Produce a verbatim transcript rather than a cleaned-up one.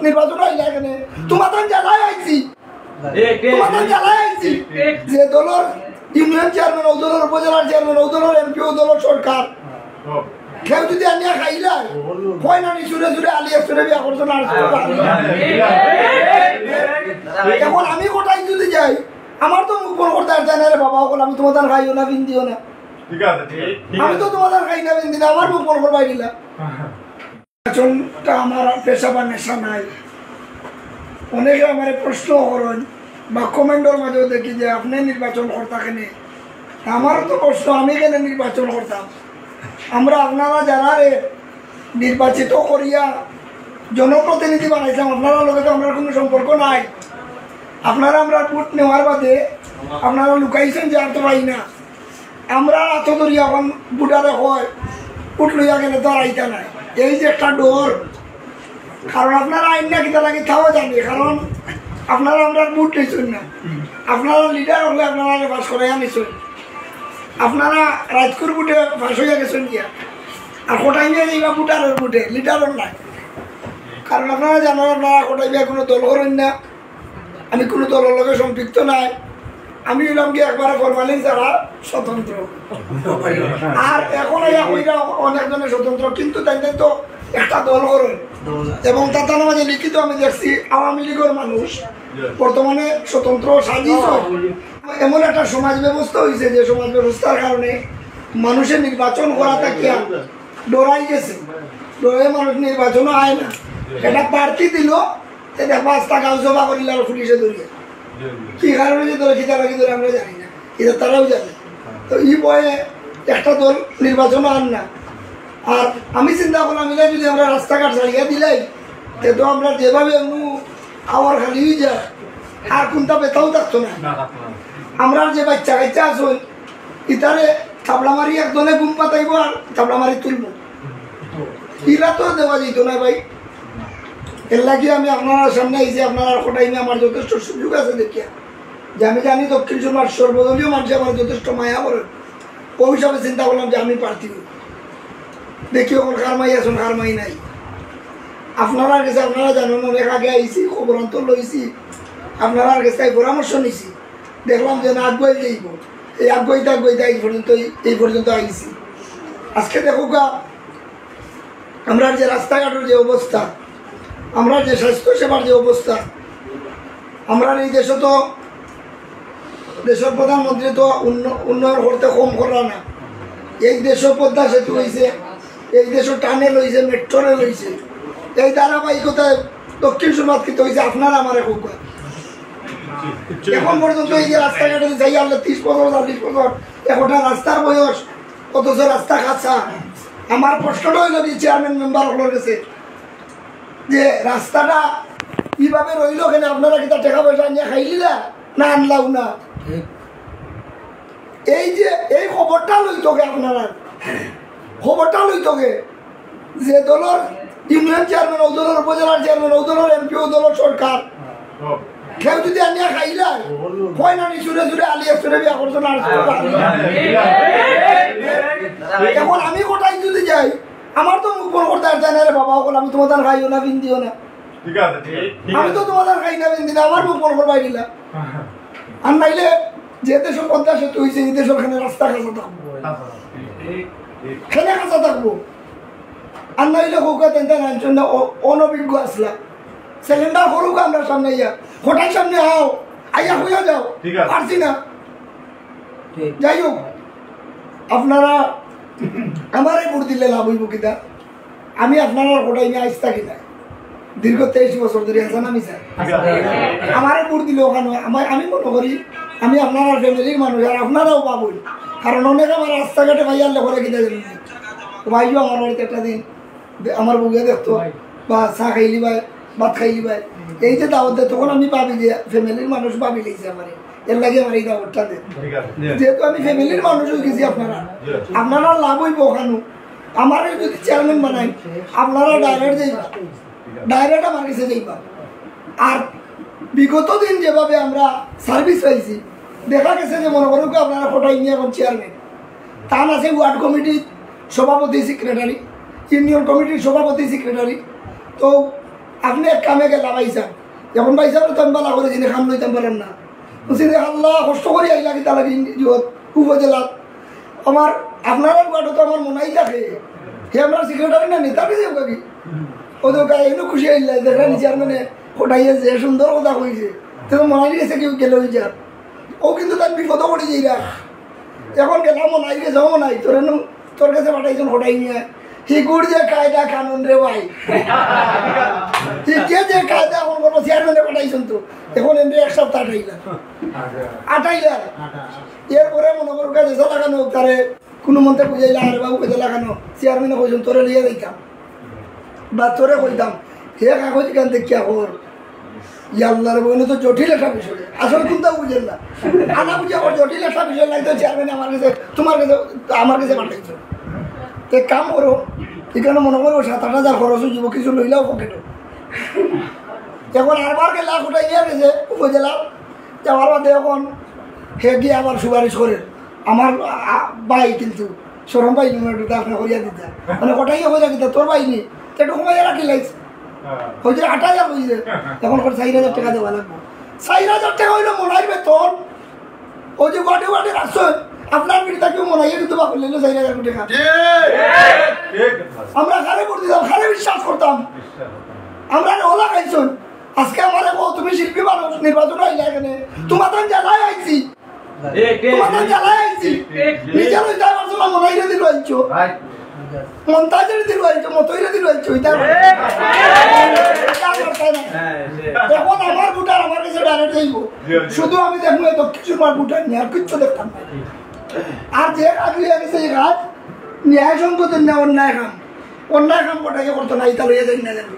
নির্বাচন আইলা কেনে? তোমার তান জ্বালায় আইছি, তোমার তান জ্বালায় আইছি। যে দলর ইউনিয়ন চেয়ারম্যান, ও দলর উপজেলার চেয়ারম্যান, ও দলর এমপি, ও দলর সরকার, কেউ যদি আনিয়া খাইলা, কয় না নি চুরে চুরে আলী একশোরে বিয়া করছো না, আর চুরে আলী। এখন আমি কোটাই যদি যাই, আমার তো মুখ বন্ধ করতে আর যায় না রে বাবা, অকল আমি তোমার তান খাইও না, পিন্দিও না। ঠিক আছে, ঠিক আছে। আমি তো তোমার তান খাই না, পিন্দি না, আমার মুখ বন্ধ করবাই দিলা। নির্বাচনটা আমার পেশা বা নেশা নাই। অনেকে আমারে প্রশ্ন করেন বা কমেন্টর মাঝেও দেখি যে, "আপনি নির্বাচন করতা কেনে?" আমারও তো প্রশ্ন, আমি কেনে নির্বাচন করতাম? আমরা আপনারা যারারে নির্বাচিত করিয়া জনপ্রতিনিধি বানাইছিলাম, আপনারার লগে তো আমরার কোনো সম্পর্ক নাই। আপনারা আমরার ভোট নেওয়ার বাদে আপনারা লুকাইছেন যে আর তো পাই না। আমরা আতো ধরি এখন ভোটারে কয়, ভোট লইয়া গেলে তো আর আইতা নাই। এই যে একটা ডর, কারণ আপনারা আইন না কিতা লাগে তাও জানি, কারণ আপনারা আমরার ভোট লইছেন না। আপনারা লিডার হলে আপনারা পাস করাইয়া নিছেন, আপনারা রাজকুর ভোটে পাস হইয়া গেছেন গিয়া। আর কোটাই নিয়ে যাইবা ভোটারের ভোটে, লিডারর নাই। কারণ আপনারা জানেন, আপনারা কোটাই বিয়া কোনো দল করেন না, আমি কোনো দলর লগে সম্পৃক্ত নাই। আমি হইলাম কি একবারে ফরমালিন ছাড়া স্বতন্ত্র। আর এখন আইয়া কইরা অনেকজনে স্বতন্ত্র, কিন্তু তাই তাই তো একটা দল করেন। এবং তার তার মাঝে লিখিত আমি দেখছি আওয়ামী লীগের মানুষ বর্তমানে স্বতন্ত্র সাজিশ হয়। এমন একটা সমাজ ব্যবস্থা হয়েছে যে সমাজ ব্যবস্থার কারণে মানুষের নির্বাচন করা থাকিয়া ডরাই গেছে, ডরে মানুষ নির্বাচনও আয় না। এটা প্রার্থী দিল, এ দেখবা আস্তা গাঁও জমা করিল আর পুলিশে ধরিয়া। কি কারণে যে ধরে, কিতা লাগি ধরে আমরা জানি না, এটা তারাও জানে। তো এই ভয়ে একটা দল নির্বাচনও আর না। আর আমি চিন্তা করলাম, এটা যদি আমরা রাস্তাঘাট ছাড়িয়া দিলাই, তে তো আমরা যেভাবে এমনি আওয়ার খালি হয়ে যায়, আর কোনটা বেতাও থাকতো না। আমরা যে বাচ্চা কাচ্চা আছইন, ইতারে থাবলা মারি একজনে ঘুম পাতাইবো আর থাবলা মারি তুলবো, ইলা তো দেওয়া যেত না ভাই। এর লাগি আমি আপনার সামনে আইছি, আপনার কোটাইমে আমার যথেষ্ট সুযোগ আছে দেখিয়া, যে আমি জানি দক্ষিণ সুরমার সর্বদলীয় মানুষ আমার যথেষ্ট মায়া করেন। ওই হিসাবে চিন্তা করলাম যে আমি প্রার্থী হই, দেখি এখন কার মাই আছেন, কার মাই নাই। আপনার কাছে আপনারা জানেন, অনেক আগে আইছি, খবরান্ত লইছি, আপনার কাছে তাই পরামর্শ নিছি, দেখলাম যে না, আগুয়াই যাইব। এই আগুয়াইতে আগুয়াইতে এই পর্যন্ত, এই পর্যন্ত আইছি। আজকে দেখুকা, আমরা যে রাস্তাঘাটের যে অবস্থা, আমরা যে স্বাস্থ্য সেবার যে অবস্থা, আমরা এই দেশে তো, দেশের প্রধানমন্ত্রী তো উন্ন-, উন্নয়ন করতে কম করা না। এই দেশে পদ্মা সেতু হইছে, এই দেশে টানেল হইছে, মেট্রো রেল হইছে। এই ধারাবাহিকতায় দক্ষিণ সুরমাত কিতা হইছে, আপনারা আমারে কউক্কা। এখন পর্যন্ত এই যে রাস্তাঘাটে যাই, আল্লাহ, ত্রিশ বছর, চল্লিশ বছর, একটা রাস্তার বয়স, অথচ রাস্তা কাঁচা। আমার প্রশ্নটা হইল যে চেয়ারম্যান মেম্বার অকলর কাছে, যে রাস্তাটা কিভাবে রইল, ওখানে আপনারা কিতা টাকা পয়সা আনিয়া খাইলিলা না আনলাও না? এই যে এই খবরটা লইতোকে আপনারা, খবরটা লইতোকে, যে দলর ইউনিয়ন চেয়ারম্যান, ও দলর উপজেলার চেয়ারম্যান, ও দলর এমপি, ও দলর সরকার, কেউ যদি আনিয়া খাইলা, কয় না নি চুরে চুরে আলী একশোরে বিয়া করছো না, আর চুরে আলী। এখন আমি কোটাই যদি যাই, আমার তো মুখ বন্ধ করতে আর যায় না রে বাবা, অকল আমি তোমার তান খাইও না, পিন্দিও না। ঠিক আছে, ঠিক আছে। আমি তো তোমার তান খাই না, পিন্দি না, আমার মুখ বন্ধ করবাই দিলা। আর নাইলে যে দেশে পদ্মা সেতু হইছে, এই দেশে ওখানে রাস্তা কাঁচা থাকবো, এখানে কাঁচা থাকবো। আর নাইলে কউক্কা তেনতে নাইছন না, অ-, অনভিজ্ঞ আসলা। সিলিন্ডার করুক আমরা সামনে ইয়া, কোটাই সামনে আও, আইয়া হইয়া যাও। ঠিক আছে। পারছি না। ঠিক। যাই হোক, আপনারা আমারে ভোট দিলে লাভ হইব কিতা? আমি আপনারা কোটাই নিয়ে আইস থাকি না, দীর্ঘ তেইশ বছর ধরে আছেন আমি স্যার। ঠিক আছে। আমারে ভোট দিলে ওখানে আমার, আমি মনে করি আমি আপনারা ফ্যামিলির মানুষ, আর আপনারাও পাবেন, কারণ অনেকে আমার রাস্তাঘাটে ভাইয়ার লেখরে কিনা জানেন, ভাইও আমার বাড়িতে একটা দিন দে-, আমার বউয়ে দেখতো, বা চা খাইলি ভাই, ভাত খাইলি ভাই, এই যে দাওয়াত দেয়, তখন আমি ভাবি যে ফ্যামিলির মানুষ ভাবি লইছে আমারে, এর লাগি আমার এই দাওয়াতটা দেন। ঠিক আছে। যেহেতু আমি ফ্যামিলির মানুষ হয়ে গেছি আপনারা, আপনারা লাভ হইব ওখানে। আমারে যদি চেয়ারম্যান বানাই, আপনারা ডাইরেক্ট যাইবা, ডাইরেক্ট আমার কাছে যাইবা। আর বিগত দিন যেভাবে আমরা সার্ভিস পাইছি, দেখা গেছে যে মনে করুন কি আপনারা কোটাই নিয়ে এখন চেয়ারম্যান, তান আছে ওয়ার্ড কমিটির সভাপতি, সেক্রেটারি, ইউনিয়ন কমিটির সভাপতি, সেক্রেটারি। তো আপনে এক কামে গেলা ভাইসাব, এখন ভাইসাবরে তো আমি বালা করি চিনি, কাম লইতাম পারলাম না। বুঝছি যে আল্লাহ কষ্ট করি আইলা কিতা লাগি ইয়ত উপজেলাত। আমার আপনারার ওয়ার্ডো তো আমার মনাই থাকে, হে আমরার সেক্রেটারি না, নেতা গেছে ওকে কি? ও তো কাই এনে খুশি আইলা, দেখলেন চেয়ারম্যানে কটাইয়ে যে সুন্দর কথা কইছে, তে তো মনাই গেছে কেউ গেল ওই যা। ও কিন্তু তার বিপদও পড়ে যাইরা। এখন গেলাম মনাই গেছে, ও মনাই, তোর নু-, তোর কাছে পাঠাইছইন কটাই নিয়া। হিগুর যে কায়দা কানুন রে ভাই, হিগে যে কায়দা এখন করবো, চেয়ারম্যানে পাঠাইছইন তো। এখন এনে এক সপ্তাহ আটাইলা, আটাইলা। এরপরে মনে করো কাজে লাগানো তারে কোনো মন্তে বুঝাইলা, আরে বাবু কাজে লাগানো, চেয়ারম্যানে কইছইন তোরে লইয়া যাইতাম বা তোরে কইতাম, হে কাগজ কান দেখিয়া খবর। ইয়াল্লার বইনে তো জটিল একটা বিষয়, আসলে কোনটা বুঝেন না। আনা বুঝে আবার জটিল একটা বিষয় লাগতো, চেয়ারম্যান আমার কাছে, তোমার কাছে, আমার কাছে পাঠাইছো। তো এক কাম করো, এখানে মনে করো সাত আট হাজার খরচ হয়ে যাবো, কিছু লইলাও পকেটে। এখন আরবার গেলা, কোথায় নিয়ে গেছে উপজেলা, যাওয়ার বাদে এখন হে গিয়ে আবার সুপারিশ করে, আমার আ, ভাই কিন্তু শরম পাই না, একটু আপনি করিয়া দিতে। মানে কটাই হয়ে রাখি, তোর ভাই নি, তো একটু কমাইয়া রাখি লাইস। হ্যাঁ। হইছে আট হাজার হইছে, এখন করে চার হাজার টাকা দেওয়া লাগবে। চার হাজার টাকা হইলো মনাইর বেতন। ওই যে ওয়ার্ডে ওয়ার্ডে রাখছেন, আপনার বিড়িটা কেউ মনাইয়ে কিন্তু বাপ হইলে চার হাজার টাকা। ঠিক। ঠিক। আমরা কারে ভোট দিতাম, কারে বিশ্বাস করতাম? আমরা ওলা খাইছেন। আজকে আমার ও তুমি শিল্পী মানুষ, নির্বাচন হইলে এখানে তোমার তান জ্বালায় আইছি। ঠিক, ঠিক। তোমার তান জ্বালায় আইছি। ঠিক, ঠিক। নিজের ওই ড্রাইভার জন্য মনাইরে দিল আইছো। রাইট। মন্তাজের দিল আইছো, মতইরে দিল আইছো, এটা আমার। এটা আমার তাই না। হ্যাঁ, ঠিক। এখন আমার ভোটার আমার কাছে ডাইরেক্ট যাইব। জি, জি। শুধু আমি দেখবো এই দক্ষিণ সুরমার ভোটার নিয়ে, আর কিচ্ছু দেখতাম না। আর যে আগে গেছে এই কাজ, ন্যায় সঙ্গত না অন্যায় কাম, অন্যায় কাম কটাকে করতো না, এটা লইয়া যাই না জানি।